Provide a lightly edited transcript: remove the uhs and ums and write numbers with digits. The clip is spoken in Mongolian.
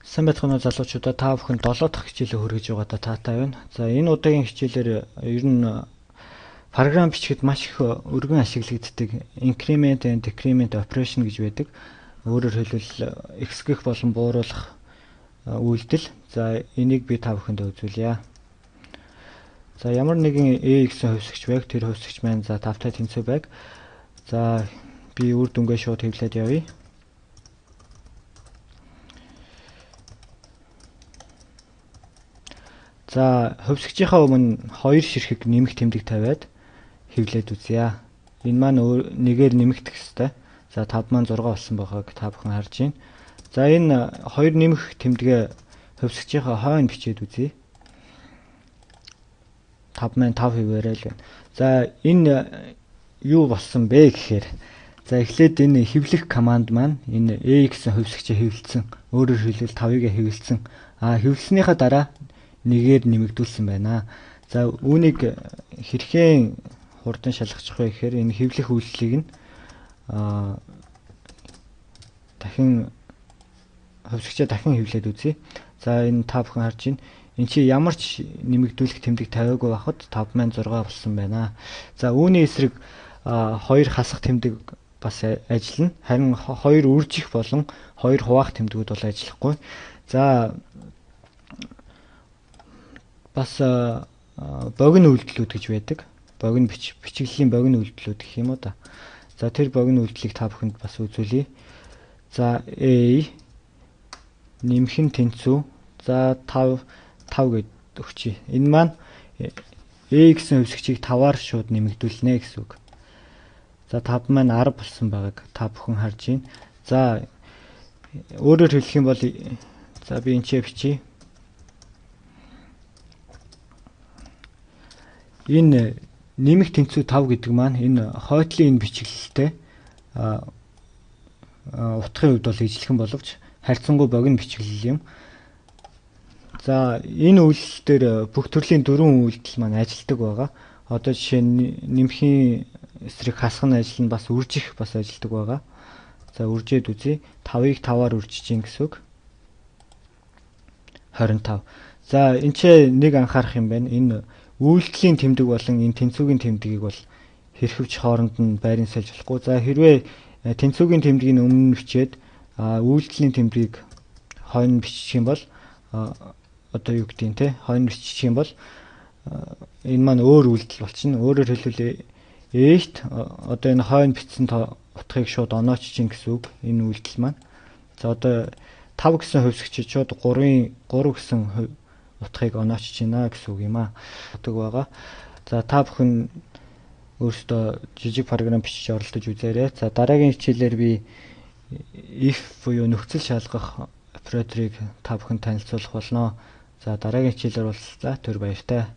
Сайн байцгаана уу залуучуудаа, та бүхэн 7 дахь хичээлээ хүргэж байгаадаа таатай байна. За энэ удаагийн хичээлээр ер нь програм бичихэд маш их өргөн ашиглагддаг increment and decrement operation гэж байдаг. Өөрөөр хэлбэл ихсгэх болон бууруулах үйлдэл. За энийг би та бүхэндээ үзүүлье. За ямар нэгэн A гэсэн хувьсгч байг, тэр хувьсгч маань за 5-тай тэнцүү байг. За би үр дүнгээ шууд хэвлээд явъя. За хувьсгчийнхаа өмнө 2 ширхэг нэмэх тэмдэг тавиад хэвлээд үзье. Энэ маань нэгээр нэмэгдэх хэвээр. За 5 маань 6 болсон байгааг та бүхэн харж байна. За энэ 2 нэмэх тэмдэгэ хувьсгчийнхаа хойно бичээд үзье. 5 маань 5 хэвээрээ л байна. За энэ юу болсон бэ гэхээр за эхлээд энэ хэвлэх команд маань энэ A гэсэн хувьсгчийг хэвлэлсэн. Өөрөөр хэлбэл 5-ыг хэвлэлсэн. А хэвлэлснийхаа дараа нэгээр нэмэгдүүлсэн байна. За үүнийг хэрхэн хурдан шалгачих вэ гэхээр энэ хэвлэх үйлчлэгийг нь дахин хувьсгчээ дахин хэвлээд үзье. За энэ та бүхэн харж байна. Энд чи ямар ч нэмэгдүүлэх тэмдэг тавиагүй байхад 5 маань 6 болсон байна. За үүний эсрэг 2 хасах тэмдэг бас ажиллана. Харин 2 үржих болон 2 хуваах тэмдгүүд бол ажиллахгүй. За бас богино үйлдэлүүд гэж байдаг. Богино бичиглэлийн богино үйлдэлүүд гэх юм уу да. За тэр богино үйлдэлийг та бүхэнд бас үзүүлье. За A нэмэх нь тэнцүү. За 5 5 гэд өгчий. Энэ маань A гэсэн хувьсгчийг 5-аар шууд нэмэгдүүлнэ гэсэн үг. За 5 маань 10 болсон байгааг та бүхэн харж байна. За өөрөөр хэлэх юм бол за би энэ ч бичье. Энэ нэмэх тэнцүү 5 гэдэг маань энэ хойтлын энэ бичиглэлтэй утгын хувьд бол ижилхэн боловч харьцангуй богино бичиглэл юм. За энэ үйлдэл дээр бүх төрлийн дөрвөн үйлдэл маань ажилладаг байгаа. Одоо жишээ нь нэмхийн эсрэг хасах нь ажиллана, бас үржих бас ажилладаг байгаа. За үржээд үзье. 5-ыг 5-аар үржиж гин гэсэн үг. 25. За энэ ч нэг анхаарах юм байна. Энэ үйлдэлийн тэмдэг болон энэ тэнцүүгийн тэмдгийг бол хэрхэвч хооронд нь байрын сольж болохгүй. За хэрвээ тэнцүүгийн тэмдгийг өмнө бичээд үйлдэлийн тэмдгийг хойно бичих юм бол одоо юу гэдгийг те хойно бичих юм бол энэ маань өөр үйлдэл болчихно. Өөрөөр хэлбэл 8 одоо энэ хойно бичсэн утгыг шууд оноочж чинь гэсэн үг энэ үйлдэл маань. За одоо 5 гэсэн хувьсгч шууд 3-ын 3 гэсэн утгыг оноочж байна гэсэн үг юм аа. Утга байгаа. За та бүхэн өөрсдөө жижиг програм бичиж оролдож үзээрэй. За дараагийн хичээлээр би if буюу нөхцөл шалгах операторыг та бүхэн танилцуулах болно. За дараагийн хичээлээр уулзлаа. Түр баяртай.